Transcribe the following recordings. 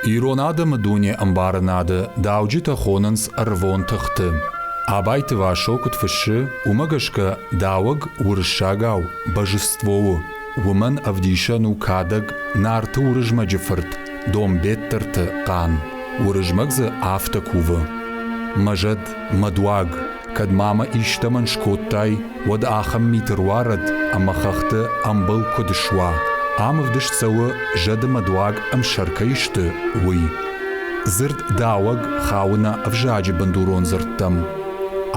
Ирон адӕмы дунеӕмбарынады дауджытӕ хонынц ӕрвон тыхты. Абайты Васо куыд фыссы, уымӕ гӕсгӕ дауӕг уырыссагау божество у. Уымӕн ӕвдисӕн у кадӕг Нарты Уырызмӕджы фырт Донбеттырты хъан. Уырызмӕг дзы афтӕ кувы: Мӕ зӕд, мӕ дуаг, кӕд ма мӕ истӕмӕн скодтай, уӕд ахӕм мит ӕруарӕд, ӕмӕ хӕхты ӕмбыл куыд суа. Ам ӕвдыст цӕуы, зӕд ӕмӕ дуаг ӕмсӕр кӕй сты, уый. Дзырд дауӕг хауы нӕ ӕвзаджы бындурон дзырдтӕм.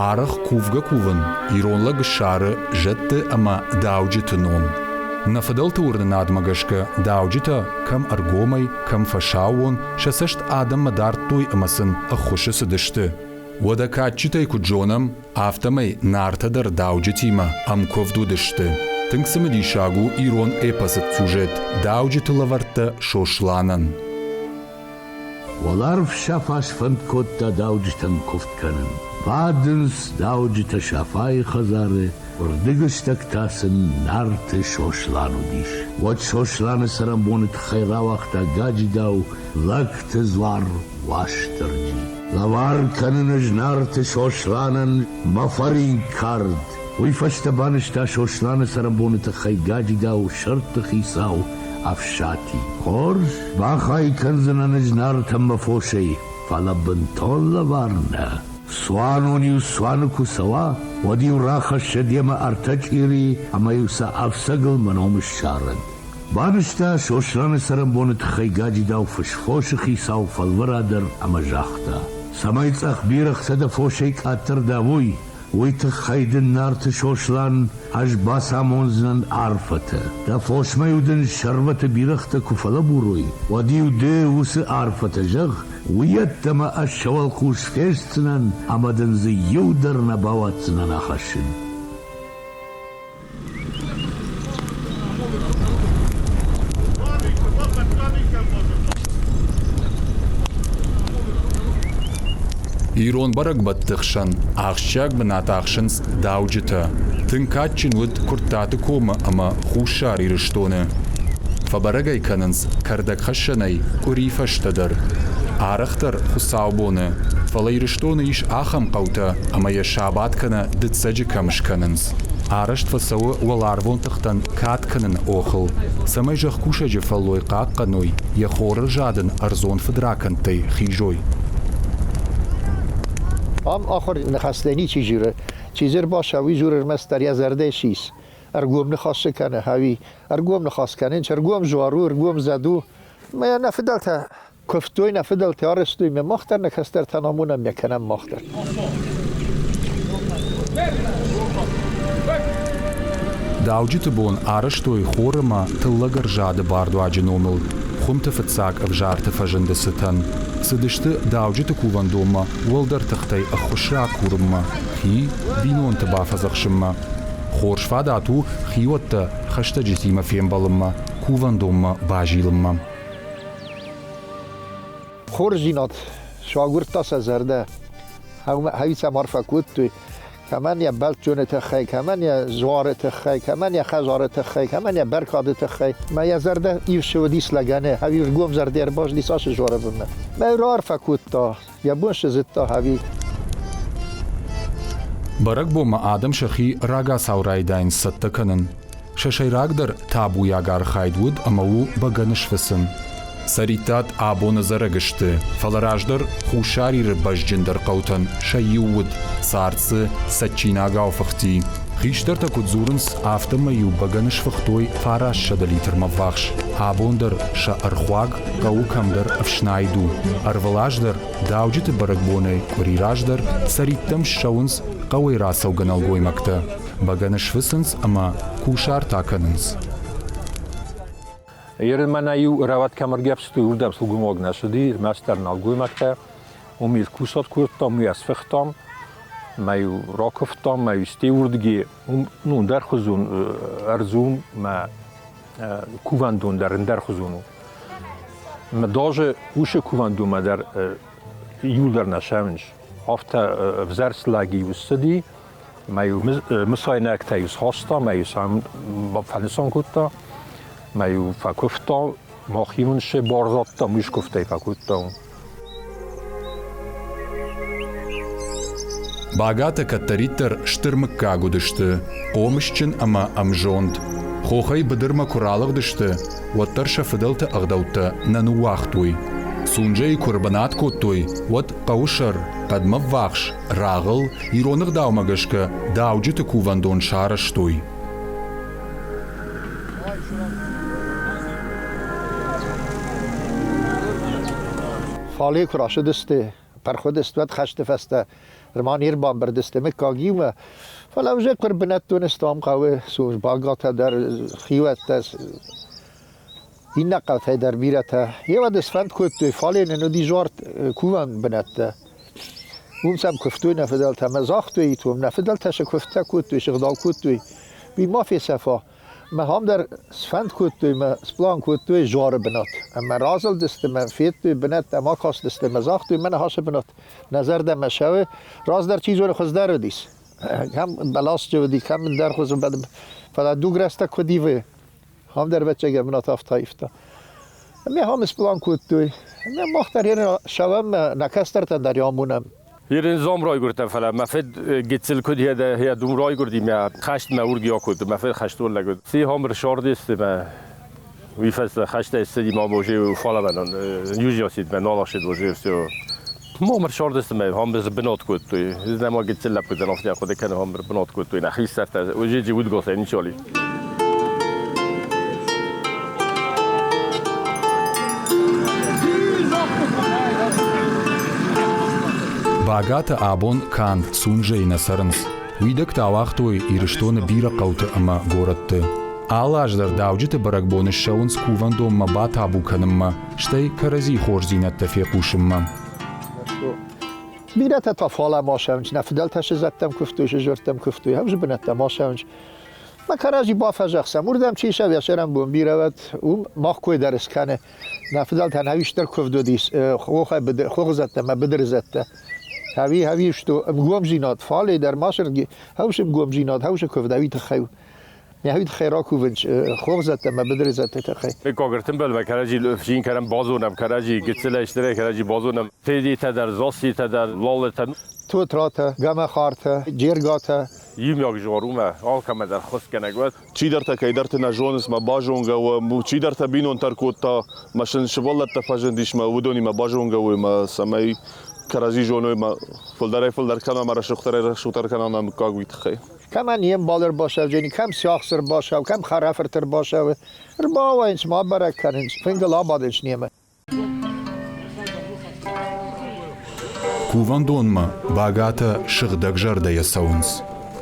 Арӕх кувгӕ-кувын ирон лӕг ссары зӕдты ӕмӕ дауджыты ном. Нӕ фыдӕлты уырнынадмӕ гӕсгӕ дауджытӕ кӕм ӕргомӕй, кӕм фӕсаууон сӕ цӕст адӕммӕ дардтой ӕмӕ сын ӕххуысы цыдысты. Уӕдӕ кадджытӕй куыд зонӕм, афтӕмӕй Нартӕ дӕр дауджытимӕ ӕмкуывд уыдысты. Тынг цымыдисаг у ирон эпосы сюжет Дауджыты лӕвӕрттӕ Сосланӕн. Уӕларв Сафа сфӕнд кодта дауджытӕн куывд кӕнын. Бадынц дауджытӕ Сафайы хӕдзары, уырдыгыстӕг та сын Нарты Сослан уыдис. Уӕд Сосланы цӕрӕнбоны тыххӕй рауагъта гаджидау Лӕгты дзуар Уастырджи. Лӕвар кӕнын ӕз Нарты Сосланӕн мӕ фӕринк кард. Уый фӕстӕ банызта Сосланы цӕрӕнбоны тыххӕй гаджидау сырдты хицау Ӕфсати. Хорз, бахай кӕндзынӕн ӕз Нартӕн мӕ фосӕй, фӕлӕ бынтон лӕвар нӕ. Цуанон-иу цуаны куы цӕуа, уӕд-иу рахӕссӕд йемӕ ӕртӕ чъири ӕмӕ-иу сӕ ӕфцӕгыл мӕ ном ссарӕд. Банызта Сосланы цӕрӕнбоны тыххӕй гаджидау фысфосы хицау Фӕлвӕра дӕр ӕмӕ загъта, цӕмӕй цъӕх бирӕгътӕ дӕ фосӕй къаддӕр давой, уый тыххӕй дын Нарты Сослан ӕз бацамондзынӕн арфӕтӕ. Дӕ фосмӕ-иу дын сӕрвӕты бирӕгътӕ куы фӕлӕбурой, уӕд-иу ды уыцы арфӕтӕ зӕгъ, уыййеддӕмӕ ӕз сӕ уӕлхъус фестдзынӕн ӕмӕ дын дзы иу дӕр нӕ бауадздзынӕн ахӕссын. Ирон бӕрӕгбӕтты хсӕн ахсджиаг бынат ахсынц дауджытӕ. Тынг кадджын уыд Куырттаты комы ӕмӕ Хуссар Ирыстоны. Фӕбӕрӕг ӕй кӕнынц кӕрдӕгхӕссӕнӕй къуыри фӕстӕдӕр. Арӕхдӕр хуыцаубоны. Фӕлӕ Ирыстоны ис ахӕм хъӕутӕ, ӕмӕ йӕ сабат кӕнӕ дыццӕджы кӕм скӕнынц. Арӕзт фӕцӕуы уӕларвон тыхтӕн кад кӕныны охыл, цӕмӕй зӕхкусӕджы фӕллой хъахъхъӕной, йӕ хоры зад ын ӕрдзон фыдракӕндтӕй хизой. Ам ахуыр ныхӕстӕ ничи дзуры. Чи дзы ӕрбацӕуы, уый дзуры ӕрмӕстдӕр йӕ зӕрдӕйы сис. Ӕргом ныхас цы кӕны, ӕви ӕргом ныхас кӕнын, ӕргом дзуар у, ӕргом зӕд у. Мӕ нӕ фыдӕлтӕ куывтой, нӕ фыдӕлтӕ арӕзтой, мӕ мах дӕр нӕ кӕстӕртӕн амонӕм, мӕ кӕнӕм мах дӕр. Дауджыты бон арӕзтой хор ӕмӕ тыллӕгӕрзады бардуаджы номыл хуымты фыццаг ӕвзарты фӕзынды цытӕн. Цыдысты дауджыты кувӕндонмӕ уӕлдӕр тыхтӕй ӕххуыс ракурынмӕ, хи бинонты бафӕдзӕхсынмӕ. Хорз фадат у хиуӕттӕ хӕстӕджытимӕ фембӕлынмӕ, кувӕндонмӕ базилынмӕ. Хорздзинад сагуырдта сӕ зӕрдӕ. Хӕви сӕм арфӕ кодтой, кӕмӕн йӕ бӕлццоны тыххӕй, кӕмӕн йӕ дзуары тыххӕй, кӕмӕн йӕ хӕдзары тыххӕй, кӕмӕн йӕ бӕркады тыххӕй. Мӕ йӕ зӕрдӕ ивсы уыдис лӕгӕны, ӕви ргом зӕрдӕ ӕрбазылдис ацы дзуары бынмӕ. Мӕ раарфӕ кодта, йӕ бон сызыдта ӕви. Бӕрӕгбонмӕ адӕм сӕхи рагацау райдайынц цӕттӕ кӕнын. Сӕ сӕйрагдӕр табуйаг архайд уыд ӕмӕ у бӕгӕны сфыцын. Цӕридтат абон ӕдзӕрӕг сты, фӕлӕ раздӕр Хуссар Иры бӕзджындӕр хъӕутӕн сӕ иу уыд, цард дзы цӕджджинагау фыхти. Хистӕртӕ куыд дзурынц, афтӕмӕй-иу бӕгӕны сфыхтой 900 литрмӕ ввахс. Абон дӕр сӕ ӕрхуаг хъӕуы кӕмдӕр ӕфснайд у. Ӕрвылаз дӕр Дауджыты бӕрӕгбонӕй къуыри раздӕр Цӕриттӕм ссӕуынц хъӕуӕй рацӕугӕ нӕлгоймӕгтӕ. Бӕгӕны сфыцынц ӕмӕ кусарт акӕнынц. Ерын мӕнӕ иу рӕуӕд кӕм ӕргӕпстой, уырдӕм сылгоймаг нӕ цыди, ӕрмӕстдӕр нӕлгоймӕгтӕ. Уым-иу кусарт кодтам, уый ӕсфыхтам, мӕ-иу ракуывтам, мӕ-иу стӕй уырдыги уым ну, ӕндӕрхуызон ӕрдзон мӕ кувӕндон дӕр ӕндӕрхуызон у. Мӕ даже уыцы кувӕндонмӕ дӕр иу дӕр нӕ сӕвынц. Афтӕ ӕвзӕрст лӕг-иу ссыди, мӕ-иу мысайнӕгтӕ-иу схаста, мӕ-иу сӕм фӕнысан кодта, мӕ-иу фӕкуывта. Мах мын се бардзадтам, уый скуывтӕй фӕкодтам. Багатӕ кӕддӕриддӕр стыр мыггаг уыдысты, хъомысджын ӕмӕ ӕмзонд. Хохӕй быдырмӕ куы ралыгъдысты, уӕддӕр сӕ фыдӕлты ӕгъдӕуттӕ нӕ ныууагътой. Сунжӕйы куы ӕрбынат кодтой, уӕд хъӕуы сӕр, хъӕдмӕ ввахс, рагъыл, ирон ӕгъдаумӕ гӕсгӕ дауджыты кувӕндон сарӕзтой. Фале куы рацыдысты, пырх уыдысты, уӕд хӕсты фӕстӕ ма не рбамбырд сты мыггаг иумӕ. Фӕлӕ уже куы ӕрбынӕттон сты ам хъӕуы службагатӕ дӕр, хиуӕттӕ, иннӕ хъӕутӕй дӕр бирӕтӕ. Еуӕд сфӕнд кодтой, фале нын уыди зуарт кувӕн бынӕттӕ. Уым сӕм куывтой нӕ фыдӕлтӕ ӕмӕ загътой итом, нӕ фыдӕлтӕ сӕ куывдтӕ кодтой, сыгъдау кодтой. Уый ма фесӕфа. Мӕ ам дӕр сфӕнд кодтой мӕ сплан кодтой зуары бынат. Ӕмӕ разылдысты мӕ федтой бынӕттӕ ӕмӕ акастысты мӕ загътой, мӕнӕ ацы бынат нӕ зӕрдӕмӕ цӕуы. Раздӕр чи зоны хуыздӕр уыдис. Кӕм бӕласджы уыди, кӕм ӕндӕр хуызы, фӕлӕ дуг рӕстӕг куыд ивы, Ам дӕр ӕвӕццӕгӕн бынат афтӕ аивта. Ӕмӕ ахӕм сплан кодтой. Ӕмӕ мах дӕр цӕуӕм, нӕ кӕстӕртӕн дӕр амонӕм. Ерын зом райгуырдтӕн, фӕлӕ мӕ фыд гыццыл куыд йӕ дум райгуырди, мӕ хӕст мӕ уырги акодта, мӕ фыд хӕстон лӕг уыд. Ци хомыр сордисты мӕ уый фӕстӕ хӕстӕй ссыди ма боже фалӕмӕ южиосид мӕ нал ашид боже все. Мамыр сордисты мӕ хомыр бынат кодтой. Нӕма гыццыл лӕппутӕн афтӕ хъуыды кӕны хомыр бынат кодтой нӕ хистӕртӕ. Уже удгосӕй ничего. Багатӕ абон канд Сунжӕйы нӕ цӕрынц. Уидӕгтӕ ауагътой Ирыстоны бирӕ хъӕуты ӕмӕ горӕтты. Алы аз дӕр дауджыты бӕрӕгбоны ссӕуынц кувӕндонмӕ батабу кӕнынмӕ, стӕй кӕрӕдзи хорздзинӕдтӕ фехъусынмӕ. Бирӕтӕ та фалӕ ма сӕуынц, нӕ фыдӕлтӕ цы зӕдтӕм куывтой, цы зӕрдтӕм куывтой, ӕвзы бынӕттӕ ма сӕуынц. Мӕ кӕрӕдзи бафӕдзӕхсӕм, уырдӕм чи цӕуы, йӕ цӕрӕнбон бирӕ уӕд, уым мах кой дӕр скӕны. Нӕ фыдӕлтӕн ӕвистдӕр куывд уыдис хохӕй хохзӕдтӕ мӕ быдырзӕдтӕ. Ӕви ӕви что ӕмгомдзинад, фале дӕр ма сырги, хӕусы ӕмгомдзинад, хӕусы куывд ӕви тыххӕй у. Ӕви тыххӕй ракувынц хохзӕдтӕ мӕ быдырзӕдты тыххӕй. Когыртын кӕрӕдзи фсин кӕрӕм базонӕм, кӕрӕдзи гыццылӕй стырӕй кӕрӕдзи базонӕм. Федитӕ дӕр, Зосситӕ дӕр, Лолытӕ. Тотратӕ, Гамахартӕ, Джергатӕ. Иумиаг згъор у мӕ алкӕмӕ дӕр ххуысгӕнӕг уӕд. Чидӕртӕ кӕйдӕрты нӕ зонынц, мӕ базонгӕ у, чидӕртӕ бинонтӕ ӕркодта, мӕ сын сывӕллӕттӕ фӕзындис, мӕ уыдонимӕ базонгӕ у, мӕ цӕмӕй кӕрӕдзи зоной, мӕ фылдӕрӕй-фылдӕр кӕна, мӕ рӕсугъддӕрӕй-рӕсугъддӕр кӕна нӕ мыггаг уый тыххӕй. Кӕмӕн не мбал ӕрбацӕудзӕни, кӕм сиахс ӕрбацӕуы, кӕм хӕрӕфырт ӕрбацӕуы. Ӕрбауайынц, ма бӕрӕг кӕнынц, фынгыл абадынц немӕ. Кувӕндонмӕ Багатӕ сыгъдӕгзӕрдӕйӕ цӕуынц.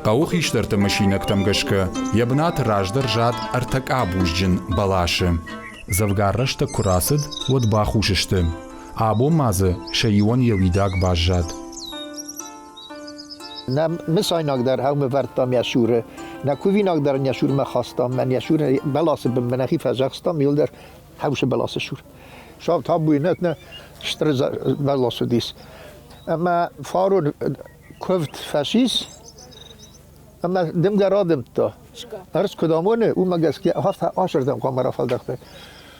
Хъӕуы хистӕрты мысинӕгтӕм гӕсгӕ йӕ бынаты раздӕр зад ӕртӕкъабузджын бӕласы. Дзӕвгар рӕстӕг куы рацыд, уӕд бахус сты. Абон ма дзы сӕ иуӕн йӕ уидаг баззад. Нӕ мысайнаг дӕр хӕумӕ вӕрдтам йӕ цуры, нӕ кувинаг дӕр ын йӕ цурмӕ хастам, мӕн йӕ цуры бӕласы бынмӕ нӕхи фӕдзӕхстам, иуылдӕр хӕусы бӕласы цур. Сау табуйы нӕ стыр бӕлас уыдис. Ӕмӕ фарон куывд фӕцис, ӕмӕ дымгӕ радымдта. Ӕрдз куыд амоны, уымӕ гӕсгӕ афтӕ асырдӕм хъуамӕ рафӕлдӕхтай.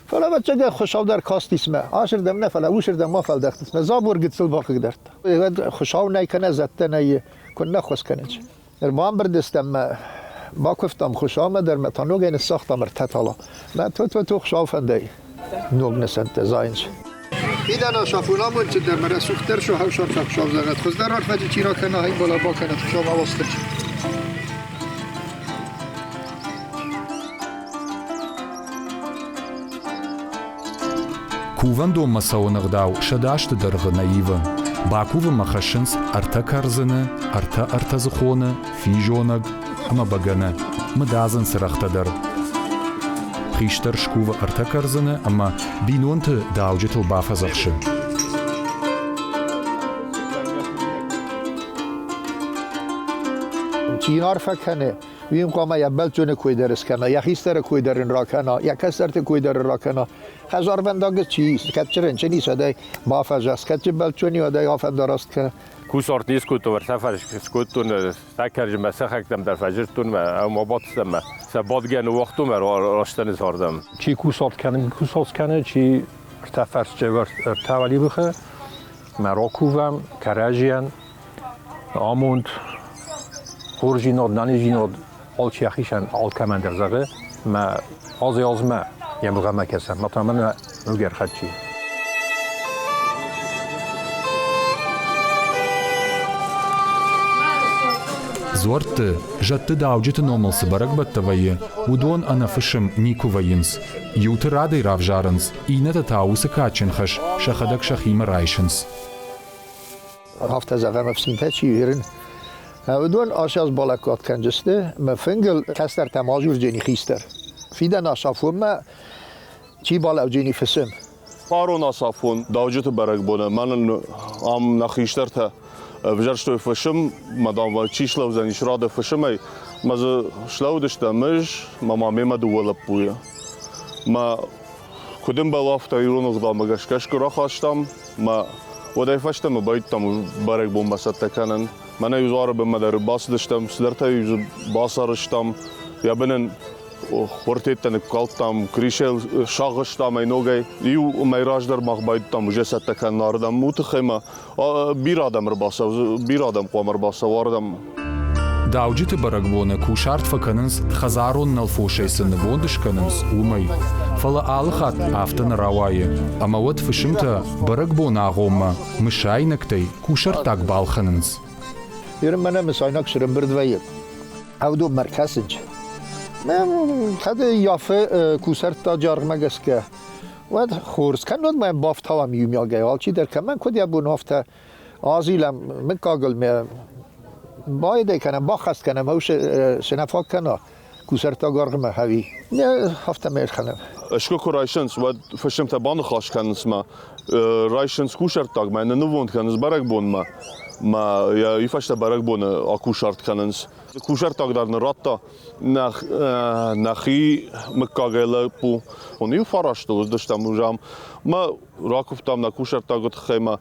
Фӕлӕ ӕвӕццӕгӕн Хуыцау дӕр кастис мӕ. Асырдӕм нӕ, фӕлӕ усырдӕм ма фӕлдӕхтис мӕ. Забор гыццыл бахъыгдардта. Уӕд Хуыцау нӕй кӕнӕ зӕдтӕ нӕй, куыннӕ ххуыс кӕнынц. Ӕрбамбырд стӕм мӕ бакуывтам Хуыцаумӕ дӕр мӕ та ногӕй ныссагътам ӕртӕ тала. Мӕ ту-ту-ту Хуыцау фӕндӕй ног нысӕнттӕ зайынц. Фидӕны сафон амондджындӕр мӕ рӕсугъддӕр сохӕвсар фӕхсавдзӕнӕт, хуыздӕр арфӕджы чи ракӕна, хӕйбала бакӕнӕт Хуыцау Уастырджи. Кувӕндонмӕ цӕуыны ӕгъдау сӕдӕазты дӕргъы нӕ ивы. Бакувынмӕ хӕссынц ӕртӕ кӕрдзыны, ӕртӕ ӕртӕдзыхоны, физонӕг ӕмӕ бӕгӕны, мыдадзын цырӕгътӕ дӕр. Хистӕр скувы ӕртӕ кӕрдзыны ӕмӕ бинонты дауджытыл бафӕдзӕхсы. Чи арфӕ кӕны, Уый хъуамӕ йӕ бӕлццоны кой дӕр скӕна, йӕ хистӕры кой дӕр ын ракӕна, йӕ кӕстӕрты кой дӕр ын ракӕна. Хӕдзарвӕндагы чи ис, кӕд рынчын ис, уӕд ӕй бафӕзӕс, кӕд бӕлццон и, уӕд ӕй афӕндараст кӕна. Кусарт не скодтон, ӕртӕ скодтон, сӕ мӕ сыхӕгтӕм дӕр фӕдзырдтон мӕ ӕмӕ бадтыстӕм мӕ сӕ бадгӕ ныууагътон мӕ растӕны цардӕм. Чи кусарт кӕны, кусарт кӕны, чи ӕртӕ фӕрсчы ӕртӕ уӕливыхы, мӕ ракувӕм кӕрӕдзийӕн амонд, хорздзинад, нӕниздзинад алчи йӕхицӕн алкӕмӕн дӕр зӕгъы, мӕ азӕй-азмӕ йӕ мгъӕмӕ кӕсӕм, мӕ та мӕнӕ ног ӕрхӕцци. Дзуӕртты, зӕдты дауджыты номыл цы бӕрӕгбӕттӕ вӕййы, уыдон ӕнӕфысым никуы вӕййынц. Иуты радӕй равзарынц, иннӕтӕ та уыцы кадджын хӕс сӕхӕдӕг сӕхимӕ райсынц. Афтӕ зӕгъӕм, ӕфсинтӕ чи ерын, уыдон ацы аз балӕггад кӕндзысты мӕ фынгыл кӕстӕртӕм азурджени хистӕр. Фидӕн ацафонмӕ чи балӕуджени фысым. Фарон ацафон дауджыты бӕрӕгбоны мӕнӕн ам нӕ хистӕртӕ ӕвзӕрстой фысым, мӕ дам, чи слӕудзӕнис рады фысымӕй, мӕ дзы слӕудыстӕм ӕз мӕ ма мемӕ дыууӕ лӕппуйы. Мӕ Куыд ӕмбӕлы, афтӕ ирон ӕгъдаумӕ гӕсгӕ скуы рахастам, мӕ уӕдӕй фӕстӕмӕ байдыдтам бӕрӕгбонмӕ цӕттӕ кӕнын. Мӕнӕ иу дзуары бынмӕ дӕр бацыдыстӕм, цыдӕртӕ-иу дзы бацарӕзтам, йӕ бынӕн хуртеттӕ ныккалдтам, кришел сагъыстам ӕй ногӕй. Иу мӕй раздӕр мах байдыдтам уже цӕттӕ кӕнын ардӕм. Уый тыххӕй ма бирӕ адӕм ӕрбацӕуы, бирӕ адӕм хъуамӕ ӕрбацӕуа ардӕм. Дауджыты бӕрӕгбоны кусарт фӕкӕнынц хӕдзарон нӕлфосӕй цы нывонд скӕнынц, уымӕй. Фӕлӕ алы хатт афтӕ нӕ рауайы, ӕмӕ уӕд фысымтӕ бӕрӕгбоны агъоммӕ мысайнӕгтӕй кусӕрттаг балхӕнынц. Иры мӕнӕ мысайнаг срымбырд вӕййы. Ӕвдонмӕ ӕркӕсынч. Кӕд йафы кусӕрттаджы аргъмӕ гӕсгӕ, уӕд хорз. Кӕннод ма йӕм бафтауӕм иумиагӕй алчидӕр, кӕмӕн куыд йӕ бон, афтӕ азилӕм мыггагыл ме баедӕй кӕнӕм, баххӕст кӕнӕм, ӕу цы нӕ фаг кӕна кусӕрттаг аргъмӕ ӕви не афтӕмӕй ӕлхӕнӕм. Искуы куы райсынц, уӕд фысымтӕ баныхас кӕнынц мӕ райсынц кусӕрттагмӕ, нывонд кӕнынц бӕрӕгбонмӕ, мӕ йӕ фӕстӕ бӕрӕгбоны акусарт кӕнынц. Кусӕрттаг дӕр нын радта нӕхи мыггагӕй лӕппу. Он иу фарасты уыдыстӕм ам. Мӕ ракуывтам нӕ кусӕрттагы тыххӕй мӕ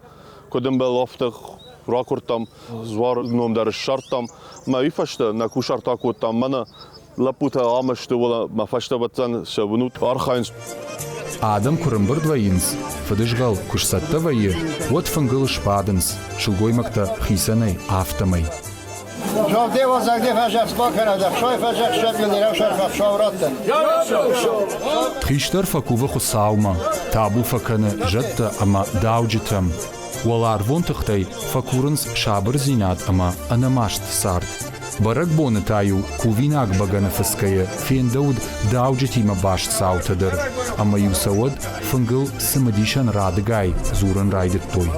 куыд ӕмбӕлы, афтӕ ракуырдтам, дзуар ном дӕр ссардтам. Мӕ уый фӕстӕ нӕ кусарт акодтам. Мӕнӕ лӕппутӕ ам сты, уӕлӕ мӕ фӕстӕ бӕтдзӕн сӕ уынут, архайынц. Адӕм куы рымбырд вӕййынц, фыдызгъӕл куы сцӕттӕ вӕййы, уӕд фынгыл сбадынц, сылгоймӕгтӕ хицӕнӕй, афтӕмӕй. Хистӕр фӕкувы Хуыцаумӕ, табу фӕкӕны зӕдтӕ ӕмӕ дауджытӕм. Уӕларвон тыхтӕй фӕкурынц сабырдзинад ӕмӕ ӕнӕмаст цард. Бӕрӕгбоны та-иу кувинаг бӕгӕны фыцгӕйӕ фендӕуыд дауджытимӕ баст цаутӕ дӕр, ӕмӕ-иу сӕ уӕд фынгыл цымыдисӕн радыгай дзурын райдыдтой.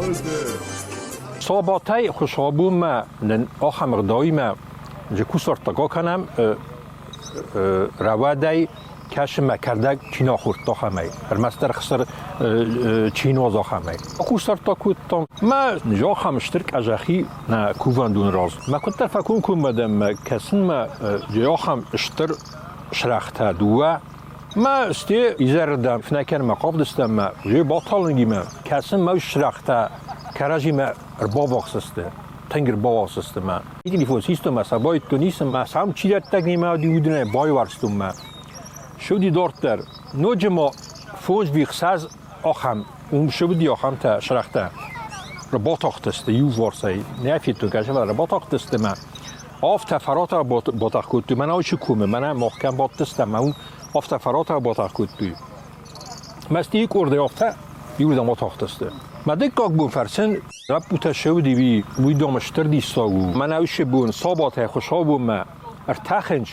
Сабатӕй Хуыцаубонмӕ нын ахӕм ӕгъдауимӕ джы кусӕрттаг акӕнӕм, рӕуӕдӕй кӕсынмӕ кӕрдӕг чи нӕ хордта ахӕмӕй, ӕрмӕстдӕр хсыр чи нуаза ахӕмӕй. Кусӕрттаг кодтам. Мӕ ахӕм стыр къӕзӕхи нӕ кувӕндоны раз. Мӕ куыддӕр фӕкомкоммӕ дӕн мӕ кӕсынмӕ ахӕм стыр срӕгътӕ дыууӕ. Мӕ сте изӕрырдӕм фынӕй кӕнынмӕ хъавыдыстӕм мӕ уже баталынгимӕ кӕсын мӕ срӕгътӕ кӕрӕдзимӕ ӕрбаввахс сты, тынг ӕрбаввахс сты мӕ. Телефон систон мӕ сӕ байдтон исын мӕ сӕм чидӕрддӕг немӕ уыди, уыдонӕй байуӕрстон мӕ. Суди дарддӕр ноджы ма фондз бихсӕз ахӕм, уым суди ахӕмтӕ срӕгътӕ ӕрбатахтысты иуварсӕй. Нӕ федтон, кӕсӕвӕ ӕрбатахтысты мӕ. Афтӕ фӕротӕ батах кодтой, мӕнӕ уыцы комы, мӕнӕ мах кӕм бадтыстӕм, мӕ уым афтӕ фӕротӕ батах кодтой. Мӕстийы къордӕй афтӕ иуырдӕм атахтысты. Мӕ дыккаг бон фӕрсын, лӕппутӕ сӕуди, уый дам стыр диссаг у. Мӕнӕ уыцы бон сабатӕй хуыцаубонмӕ ӕртӕхынч,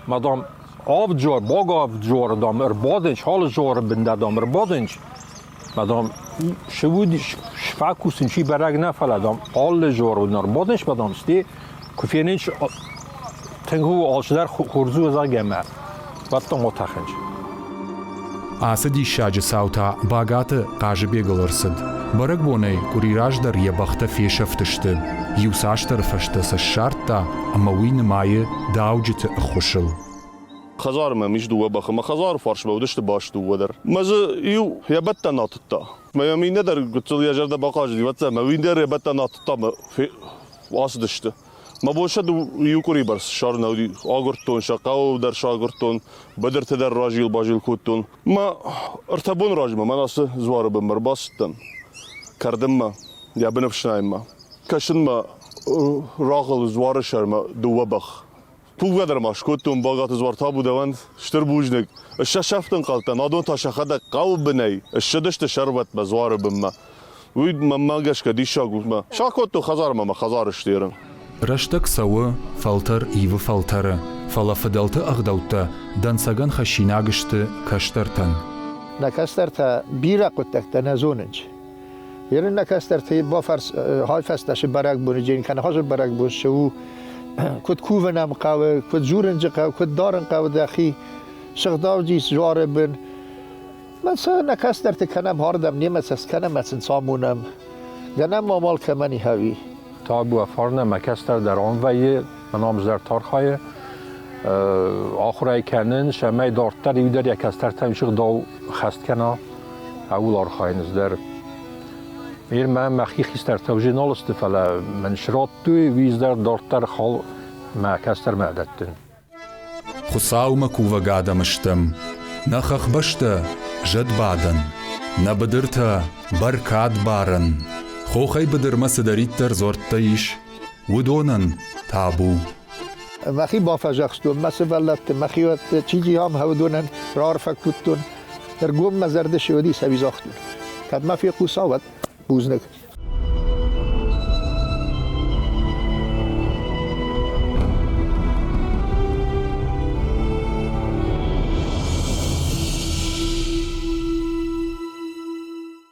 ма дам авд жор, баг авд жоры дам ӕрбадынч, алы жоры бын дӕр дам ӕрбадынч. Ма дам сӕуди сфӕкусын чи бӕрӕг нӕ, фӕлӕ дам алы жоры ӕрбадынч, ма дам сте куы фенынч тынг у алчидӕр хорз у зӕгъгӕ мӕ уӕд отӕхынч. Ацы диссаджы цау та Багаты Хъазыбегыл ӕрцыд. Бӕрӕгбонӕй къуыри раздӕр йӕ бӕхтӕ фесӕфтысты. Иуцасдӕры фӕстӕ сӕ ссардта ӕмӕ уый нымайы дауджыты ӕххуысыл. Хӕдзары мӕм ис дыууӕ бӕхы. Мӕ хӕдзары фарсмӕ уыдысты баст дыууӕ дӕр. Мӕ дзы иу йӕ бӕттӕн атыдта. Мӕ йӕм иннӕ дӕр гыццыл йӕ зӕрдӕ бахъазыди, ӕвӕццӕ, мӕ уый дӕр йӕ бӕттӕн атыдта мӕ ацыдысты. Мӕ бон сӕ иу къуыри бӕрц ссарын уыди. Агуырдтон сӕ, хъӕуы дӕр сӕ агуырдтон, быдырты дӕр разил-базил кодтон. Мӕ ӕртӕ боны размӕ мӕн ацы дзуары бынмӕ ӕрбацыдтӕн кӕрдынмӕ, йӕ бын ӕфснайынмӕ. Кӕсынмӕ рагъыл дзуары сӕрмӕ дыууӕ бӕх. Кувгӕ дӕр ма скодтон Багаты дзуар табу дӕуӕн, стыр бузныг. Сӕ сӕфт ӕнхъӕлдтӕн, адон та сӕхӕдӕг хъӕуы бынӕй ссыдысты сӕрвӕтмӕ дзуары бынмӕ. Уый мӕнмӕ гӕсгӕ диссаг у. Сакодтон хӕдзармӕ мӕ хӕдзары стерын. Рӕстӕг цӕуы, фӕлтӕр ивы фӕлтӕры, фӕлӕ фыдӕлты ӕгъдӕуттӕ дӕнцӕгӕн хӕссинаг сты кӕстӕртӕн. Нӕ кӕстӕртӕ бирӕ хъуыддӕгтӕ нӕ зонынц. Ерын нӕ кӕстӕртӕ бафарс хайфӕстӕсы бӕрӕгбоны день кӕнӕ хазы бӕрӕгбон цы у, куыд кувын ӕм хъӕуы, куыд дзурын дзы хъӕуы, куыд дарын хъӕуы дӕхи, сыгъдауджис дзуары бын. Мӕ сӕ нӕ кӕстӕрты кӕнӕм ардӕм, немӕ сӕ скӕнӕм ӕмӕ сын самонӕм. Гӕнӕн ма амал кӕмӕн и хӕви. Табу фарнӕ мӕ кӕстӕр дӕр ам вӕййы, мӕн ам зӕрдӕ Ахуырӕй кӕнын, цӕмӕй дарддӕр иу дӕр йӕ кӕстӕртӕм сыгъдау хӕст кӕна, ӕуыл архайынц дӕр. Ир мӕ мӕхи хистӕртӕ уже нал сты, фӕлӕ мын срадтой, уый дӕр дарддӕр хал мӕ кӕстӕрмӕ дӕттын. Хуыцаумӕ кувӕг адӕм стӕм. Нӕ хӕхбӕстӕ зӕдбадӕн, нӕ быдыртӕ бӕркадбарӕн. Хохӕй быдырмӕ цыдӕриддӕр дзуӕрттӕ ис, уыдонӕн табу. Мӕхи бафӕдзӕхстон мӕ сывӕллӕтты, мӕхиуӕтты, чи ам уыдонӕн раарфӕ кодтон. Ӕргом мӕ зӕрды цы уыди, сӕ загътон. Кӕд мӕ фехъуса, уӕд бузныг.